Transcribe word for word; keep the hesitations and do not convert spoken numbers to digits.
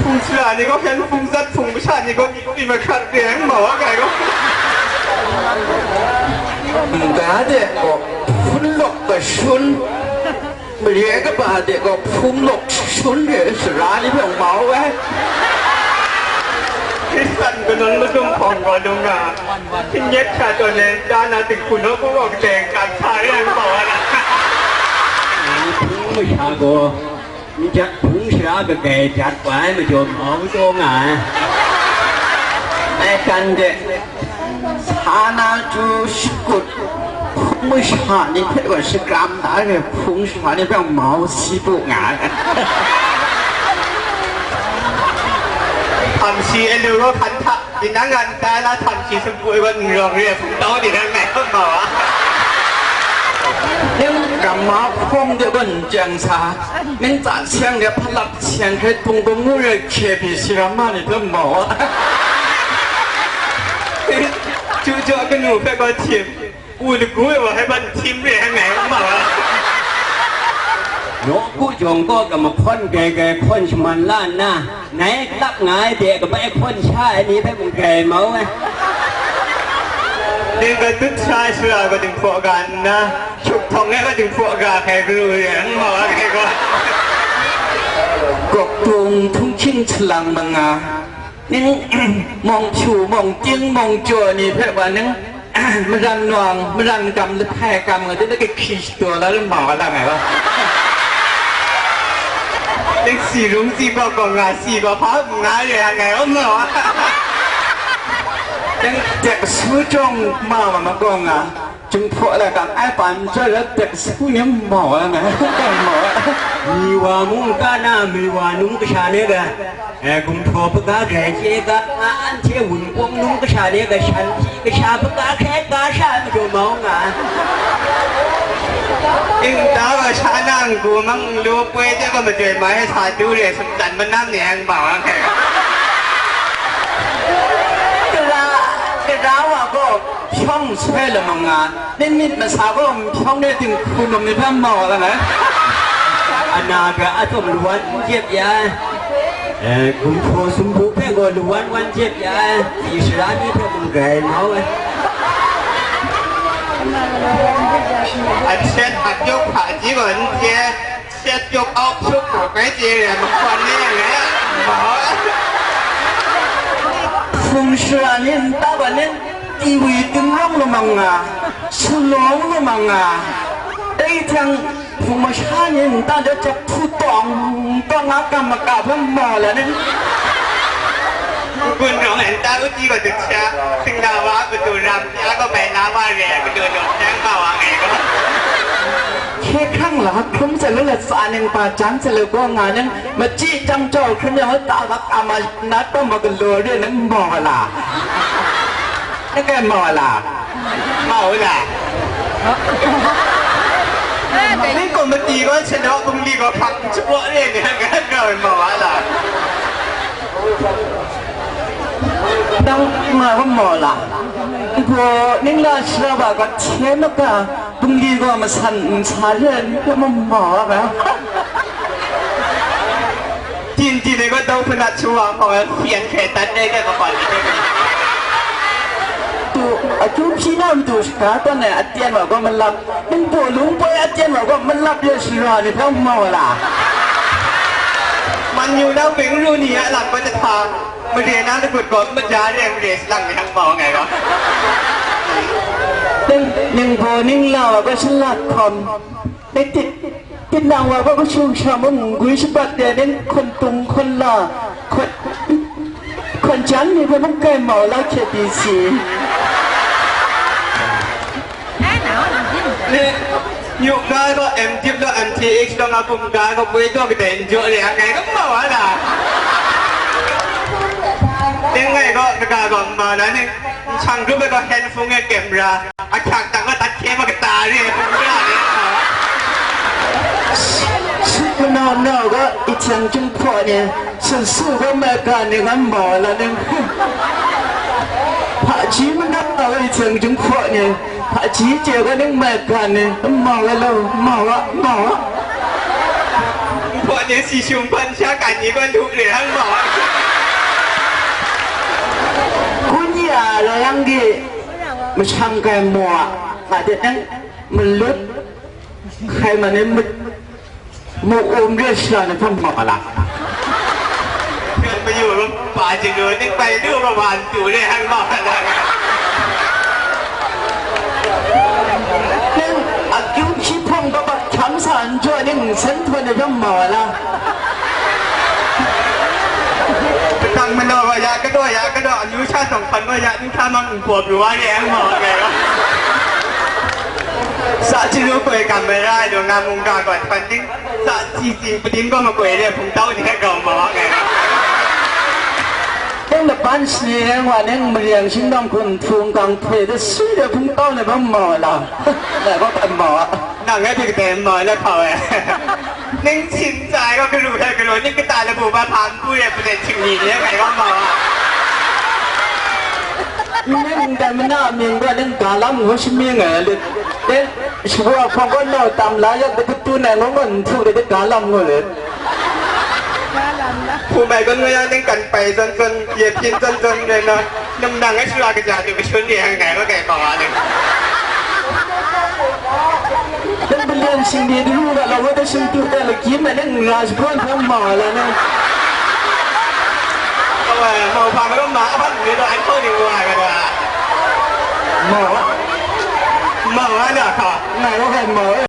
Hpung sara ni gaw hkyen hpung zat hpung masha ni gaw myit mahkrat re ai n mau a, ngai gaw. Nga de gaw hpun lawk kashun, mare kaba de gaw hpung lawk shun re ai sara ni hpe mau ai. Hkristan kanawn madung hpawng gaw lung nga, hkying yet hkra tawn ai nta na dinghku nawku gaw kadai n kam sa re ai n mau a na. Hpung masha gaw N jat hpung sara kagai jat wa ai majaw mau jaw nga ai. Ai kan de, sa na chyu shakut hpung masha ni hpe gaw shakram da ai hpung sara ni hpe mau si bu nga ai. Hpang shi ai lu gaw hkan hta, tinang a nta na hpang shi sumpu ai gaw n rawng re ai hpung tau tinang ngai hpang mau a. Ning gamma hpawng de gaw n chyang sa. Ning tsa siang de hpalat siang hkrai htung gamu re hkye pyi saram ma ni hpe mau a. Chyu jaw kanu hpe gaw htim, u lagu e wa hkrai ban htim re ai ngai ma wa. Nawku jawng kaw ga mahkawn gai gai hkawn shaman la nna, ngai lap nga ai de kabai hkawn sha ai ni hpe mung gai mau ai. Ning ga tut sha ai sara ga dinghpaw ga nna, Hkrup htawng e wa dinghpaw ga hkai garu re, n mau a hkai gaw. Gawk tung htunghking htalang manga, ning mawng hpyu, mawng ting, mawng jaw ni hpe wa ning, maran nawng, maran gam, lahpai gam nga, de lahkai hkri shadaw la, n mau a la ngai gaw. Ning si rung si gaw gaw nga, si gaw hpa n nga re a ngai gaw, n mau a. Ning dek su jawng ma ma ma gaw nga. Jinghpaw lai kang ai pan chyoi rat dek su ni mau ai ngai, mau ai. Mi wa mungkan na mi wa num kasha ni ga, eh, gumhpraw hpaga grai chye ga, anhte wunpawng num kasha ni ga, shan hpyi kasha hpaga hkrai ga sha ai majaw mau nga. Ing ta ga sha na n gu mang n lu poi de ga majoi mai sa du re, sumtan manam ni ang mau ai. Kara, kara wa gaw, Hpyawng soi lam nga, ning myit masa gaw hpyawng de dinghku num ni hpe mau la ngai. Ana ga atum lawan n jep ya, eh, gumhpraw sumpu hpe gaw lawan wan jep ya, pyi sara ni hpe mung grai mau ai. Asen akyawk hpaji gaw n chye, Shet yawk auk suk hkra bai chye re ai mahkawn ni yang e, ma. Hpung sara ni nta gaw ning, iwi tingrawng lu mang nga, sulawng lu mang nga, dai hte hpung masha ni nta de jahpu tawng tawng a kam maka hpe mau la ning. Gun rawng e nta uti gaw dut sha, singla wa a kadu ram ya gaw bai la wa re ai kadu daw seng ma wa ngai gaw. Hkye hkrang la hkrum sa lu la tsa ning, hpa jang sa lu gaw nga ning, machyi jang jau hkrum yang, ta ga ka ma na taw ma galaw re nang maw la? Na kai maw la? Mau la? Ning gaw mati gaw shanau bungli gaw hpang shapraw re ni, nga nga maw la? Nang nga gaw maw la? Gaw ning la shara wa ga hte maka, bungli gaw masan n sa re, n hte mung maw a ga? Tin tin ai gaw dau hpanat shawa hkawng ai hpyen hkrai tan ai ga kapan ni hte. Tu, akyu hpyi na matu shaka tawn ai aten wa gaw malap, ningbaw lungpoi aten wa gaw malap ya shara ni hpe mau la? Man yu na beng ru ni a lam gaw jahta, mare na lagut gaw maja re mare salang ni hpe mau ngai gaw. Ning, ningbaw ningla wa gaw shalat hkawm, Dik dik, tinang wa gaw kashung sha mung n gwi shabat de ning, hkun tung hkun la, hkun, hkun jan ni hpe mung kai mau la hkye pyi si. Ni, nyuk ga gaw M Div law, M T H law, nga kum ga gaw poi gaw kadai n jaw re, a ngai gaw mau a la. Ning ngai gaw kaga gaw n mau la, ning, n shang grup ai gaw handphone e camera. Ahkyak dang a dat hkye ma kata re ai hpung sara ni, sut manau nau ga i htiang chyinghpaw ni, sut su ga maigan ni ngan mau ai la ning, hpaji manau nau ga i htiang chyinghpaw ni, hpaji chye ga ning maigan ni, n mau ai lau, n mau a, n mau a. Hpaw Esi shumhpan sha kan ni gawn htuk re hang ma. Kun ya rai yang ge, mashang kai maw a, nga de nang malut, hkai man e, mu, mu um re sha na htam ma la. Kan mayu rum pa ji lu, ning bai du ma wan tu re hang ma la. Nang akyu hpyi hpawng kaba hkyam sa n jaw ning, nsen htawn ai hpang ma wa la? Patang manaw wa ya kadaw ya kadaw, amyu sha tawng hpan wa ya, nsa mang npawp lu wa re ai ma wa gai wa. Sa chinu koi kam mai ra ai lu nga mungga gaw hpan ting, sa si si padin gaw makoi re hpung tau ni ai gaw ma wa gai wa. Dang laban shani rai wa nang mariang shingdawng hkum hpung gang hpe de sui de hpung kau na bam mau la? Dai gaw ban mau a. Nang ngai hte kadai n mau na hkau e. Ning sin tsa ai gaw garu hte garu, ning kata labu ba hpa n pu e, pade htingni ni ngai gaw mau a. Ning dai mana mying gaw ning ga lam ngu shamying ai lit. De, shawa hpawng gaw nau tam la yak de, katu nai ngu ngun n htu de, de ga lam ngu lit. Hpu mai gawn nga yang ning kan pai zawn zawn, ye hpyin zawn zawn rai na, nang nang ai shara kaja hte kashun re ai ngai rawt ai ma wa ning. Nang balen shingni daru ga law, wada shingtu da lagyi ma nang ra shagrawn hpang ma wa la nang. Awa, mau hpa ga ma, a hpang ni daw an hpang ni wa ga da. Ma wa. Ma wa na hka. Ngai rawt ai ma wa.